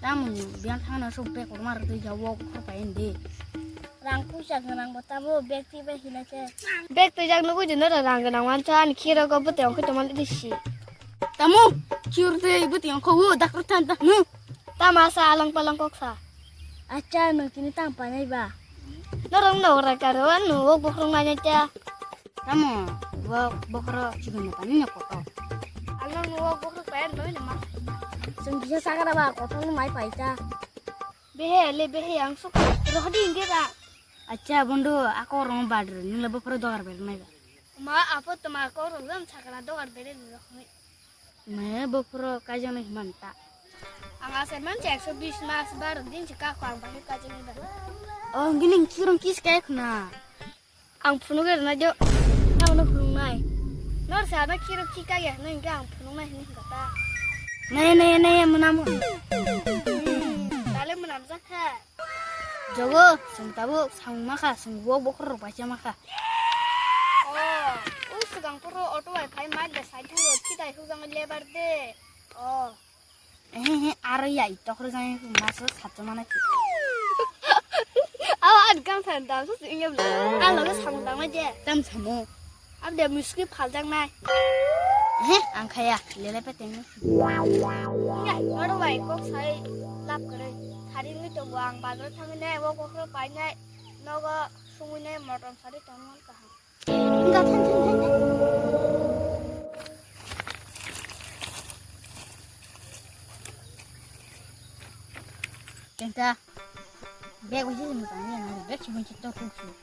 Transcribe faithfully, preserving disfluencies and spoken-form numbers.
Tamoni biang thangna sok bag rok mar twi ja wok khor pai indi. Rang puisa gwnang bo tamo bag twi bai hina khe. Bag twi jak nugui di noro rang gwnang wansa ani khiro go bwtwi ongkhe tongmani disi. Tamo chur twi bwtwi ongkho wo doctor than ta nu. Tama sa alang palang kok sa. Acha no tini tang panai ba. Norok no ora karo anu wok bokrok nanya cha. Tamo, bo bokhoro chikon pani no koto. Ano nuo bokhoro payan noi nama. Sung bisa sakara ba koto no mai paita. Behe le behe yang suk rohdi inge ba. Acha bondo ako rong badre nula bokhoro dogar ber mai ba. Ma apo tama ko rong jam sakara dogar bere nula khoi. Me bokhoro kajang nai manta. Ang asa mancha ekso bis mas bar din chika ko ang bani kajang nai ba. Oh, gining chirong kis kaya khna. Ang phunuk rwna jo. Tamo no phunuknai. Nor sa na khiro khika ya no hingke ang phunuknai hinwi hingka ta. Naya naya naya muna mo. Tale muna mjak kha. Jogo sung tabuk samung makha sung bo bokhor rok paisa makha. Oh, u swkang poro auto bai phai mak de sai thang rok khitai hujang lebar de. Oh. Ehe, aro ya ito khoro jang maso sato mana ki. Awa an kam san dam so inge bla. Alo ge samung dam je. Tam samo. Abde muski phaljak nai. Ehe, ang khaya lele pe teng. Ya, aro bai kok sai lap kare. Thari ni to buang bazar thang nai wo kok pai nai. Nogo sungui nai motom sari tong man kaham. Enggak, than, than, than, than. Tenta. Bag wajib ni tanya na, bag cuma cerita khusus.